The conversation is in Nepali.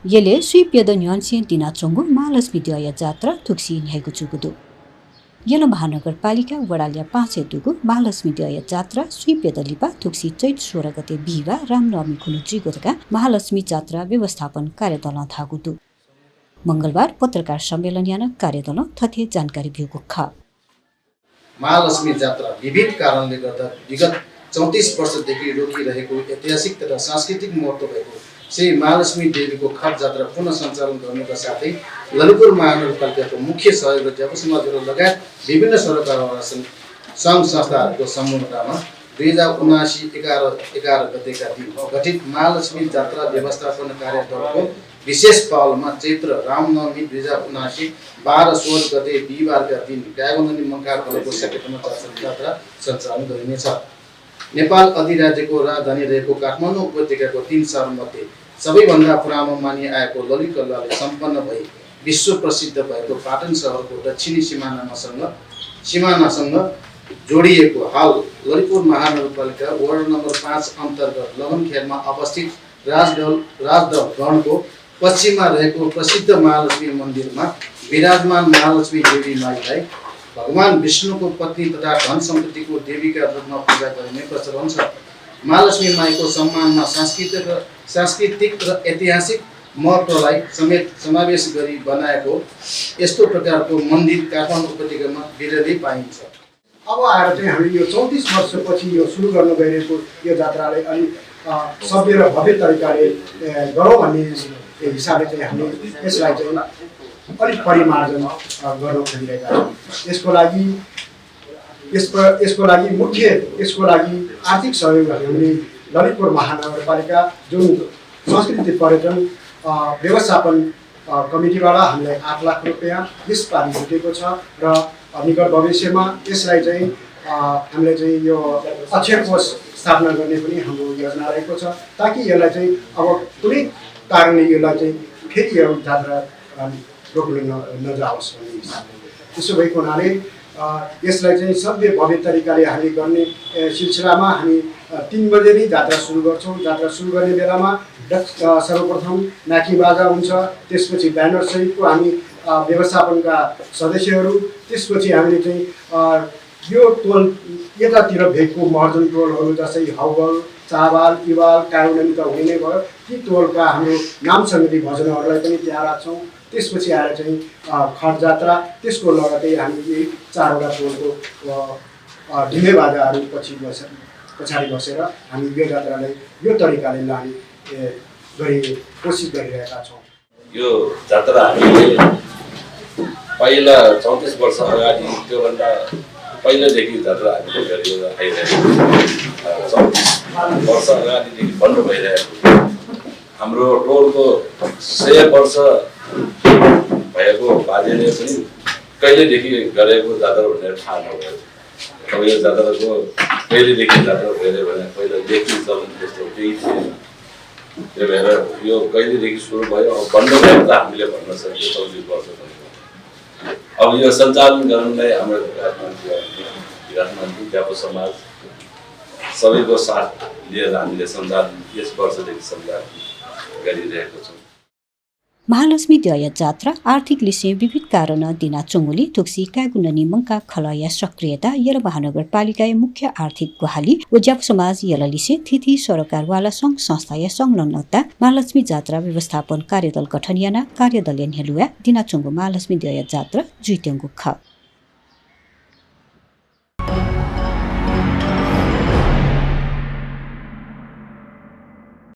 येले स्वीप्यद न्यान्सियन दिना चोंगु महालक्ष्मी द्वय जात्रा थुक्सी न्यायको चुगुदु येलो महानगरपालिका वडालिया 5 दुगु महालक्ष्मी द्वय जात्रा स्वीप्यद लिपा थुक्सी चैत 16 गते बिहिबार रामनवमी खुनु जिगोतका महालक्ष्मी जात्रा व्यवस्थापन कार्यदल थागुदु मंगलबार पत्रकार सम्मेलन यान कार्यदल थथे जानकारी भ्युको ख महालक्ष्मी जात्रा विविध कारणले गर्दा विगत 34 वर्षदेखि रोकिरहेको ऐतिहासिक तथा सांस्कृतिक महत्त्व भएको श्री महालक्ष्मी देवीको खट जात्रा पुनः सञ्चालन गर्नुका साथै ललितपुर महानगरपालिकाको मुख्य सहयोग र जनसमाजहरू लगायत विभिन्न सरकारवाला सङ्घ संस्थाहरूको संलग्नतामा 2079-11 गतेका दिन गठित महालक्ष्मी जात्रा व्यवस्थापन कार्यदलको विशेष पहलमा चैत्र रामनवमी 2079 12-16 गते बिहिबारका दिन गायगन्धनी मङ्कारको सकेतमा जात्रा सञ्चालन गरिनेछ। नेपाल अधिराज्यको राजधानी रहेको काठमाडौँ उपत्यकाको 3 सहरमध्ये सबैभन्दा पुरानो मानिआएको ललित कलाले सम्पन्न भई विश्व प्रसिद्ध भएको पाटन सहरको दक्षिणी सिमानासँग जोडिएको हाल ललितपुर महानगरपालिका वार्ड नम्बर 5 अन्तर्गत लगनखेलमा अवस्थित राजदरबारको पश्चिममा रहेको प्रसिद्ध महालक्ष्मी मन्दिरमा विराजमान महालक्ष्मी देवी माईलाई भगवान विष्णुको पत्नी तथा धन सम्पत्तिको देवीका रूपमा पूजा गरिने प्रचलन छ। महालक्ष्मी माईको सम्मानमा सांस्कृतिक र ऐतिहासिक महत्त्वलाई समेत समावेश गरी बनाएको यस्तो प्रकारको मन्दिर काठमाडौँ उपत्यकामा विरलै पाइन्छ। अब आएर चाहिँ हामी यो 34 वर्षपछि यो सुरु गर्न गइरहेको यो जात्रालाई अलि सभ्य र भव्य तरिकाले गरौँ भन्ने हिसाबले चाहिँ हामी यसलाई चाहिँ अलिक परिमार्जन गर्न खोजिरहेका छौँ। यसको लागि आर्थिक सहयोग हामीले ललितपुर महानगरपालिका जुन संस्कृति पर्यटन व्यवस्थापन कमिटीबाट हामीलाई 8 लाख रुपैयाँ यसपालि भेटेको छ र निकट भविष्यमा यसलाई चाहिँ हामीले चाहिँ यो अक्षय कोष स्थापना गर्ने पनि हाम्रो योजना रहेको छ ताकि यसलाई चाहिँ अब कुनै कारणले यसलाई चाहिँ फेरि यो जात्रा रोक्न नजाओस् भन्ने हिसाबले त्यसो भएको हुनाले यसलाई चाहिँ सभ्य भव्य तरिकाले हामी गर्ने सिलसिलामा हामी 3 बजे नै जात्रा सुरु गर्छौँ। जात्रा सुरु गर्ने बेलामा सर्वप्रथम नाकी बाजा हुन्छ, त्यसपछि ब्यानर सहितको हामी व्यवस्थापनका सदस्यहरू, त्यसपछि हामीले चाहिँ यो टोल यतातिर भेगको महर्जन टोलहरू जस्तै हौगल चावाल इवाल काउडनी त हुने नै भयो, ती टोलका हाम्रो नाम सङ्गीत भजनहरूलाई पनि त्यहाँ राख्छौँ। त्यसपछि आएर चाहिँ खट जात्रा, त्यसको लगतै हामी यही 4वटा टोलको ढिमे बाजाहरू पछाडि बसेर हामी यो जात्रालाई यो तरिकाले लाने कोसिस गरिरहेका छौँ। यो जात्रा हामीले पहिला 34 वर्ष अगाडि त्योभन्दा पहिलादेखि जात्रा हामीले गरेर आइरहेको 34 वर्ष अगाडिदेखि बन्द भइरहेको हाम्रो टोलको 100 वर्ष भएको बाजेले पनि कहिलेदेखि गरेको जात्रा भनेर थाहा नभयो। अब यो जात्राको कहिलेदेखि जात्रा भयो भने पहिला देखि चलन त्यस्तो केही थिएन। त्यही भएर यो कहिलेदेखि सुरु भयो अब बन्द भयो त हामीले भन्न सक्छौँ 34 वर्ष भयो। अब यो सञ्चालन गर्नलाई हाम्रो विराटमन्त्री व्यापक समाज सबैको साथ लिएर हामीले सञ्चालन यस वर्षदेखि सञ्चालन गरिरहेको छौँ। महालक्ष्मी द्वय जात्रा आर्थिक लिसे विविध कारण दिना चोंगुली थुक्सी कागुननी मंका खलया सक्रियता यर महानगरपालिका मुख्य आर्थिक गुहाली उज्याप समाज यल लिसे थिथि सरकारवाला संघ संस्था या संलग्नता महालक्ष्मी जात्रा व्यवस्थापन कार्यदल गठन याना कार्यदल हेलुवा दिना चोंगु महालक्ष्मी द्वय जात्रा जुइतेंगु ख